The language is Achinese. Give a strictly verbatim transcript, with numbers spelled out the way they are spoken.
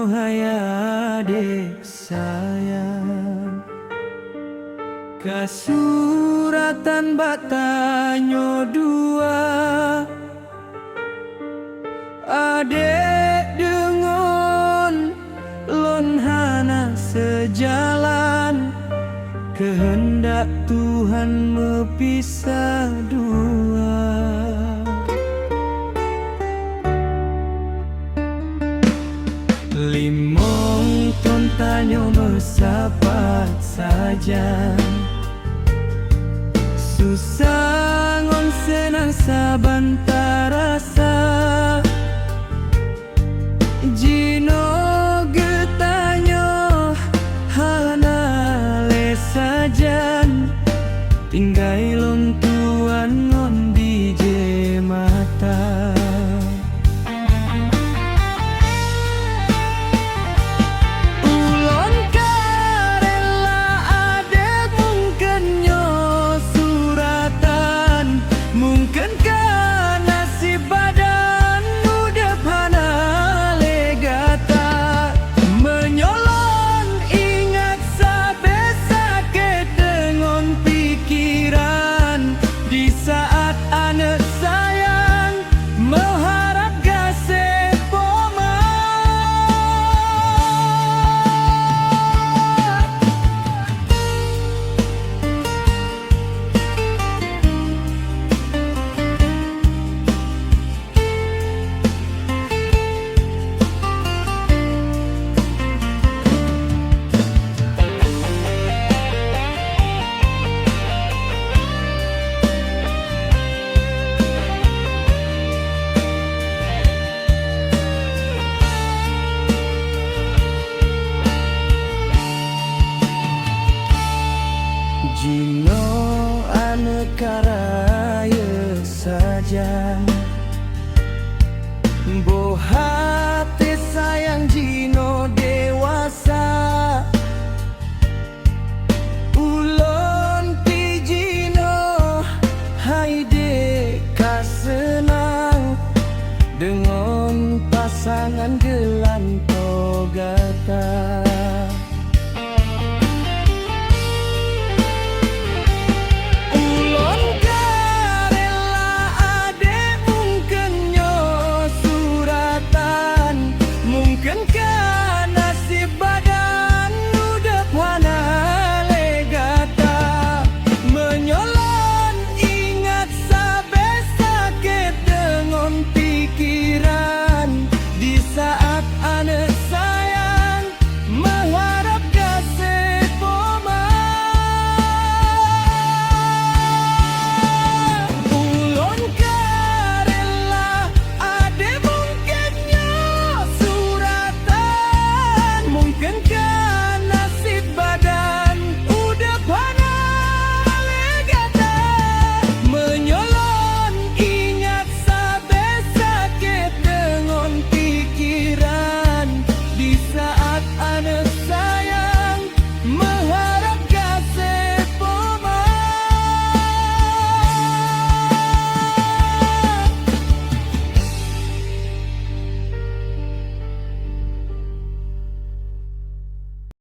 Hai adék sayang, ka suratan bak tanyoe dua. Adék deungon lôn hana seujalan, keuheundak Tuhan meupisah dua. Limong thon tanyoe meusapat sajan, susah ngon seunang saban tarasa. Jinoe geutanyoe hana lé sajan, tinggai lôn tuan ngon bijéh mata. Ulôn ka rela adék mungken nyoe suratan, mungken ka naseb badan udeb hana lé gata. Meunyoe lôn ingat sabé sakét deungon pikeran, di saat aneuk sayang meuharab gaséh poma. Jinoe aneuk ka rayeuk sajan, boh até sayang jinoe dewasa. Ulôn pih jinoe hai dék ka seunang, deungon pasangan geulantoe gata. Ulôn ka rela adék mungken nyoe suratan, mungken ka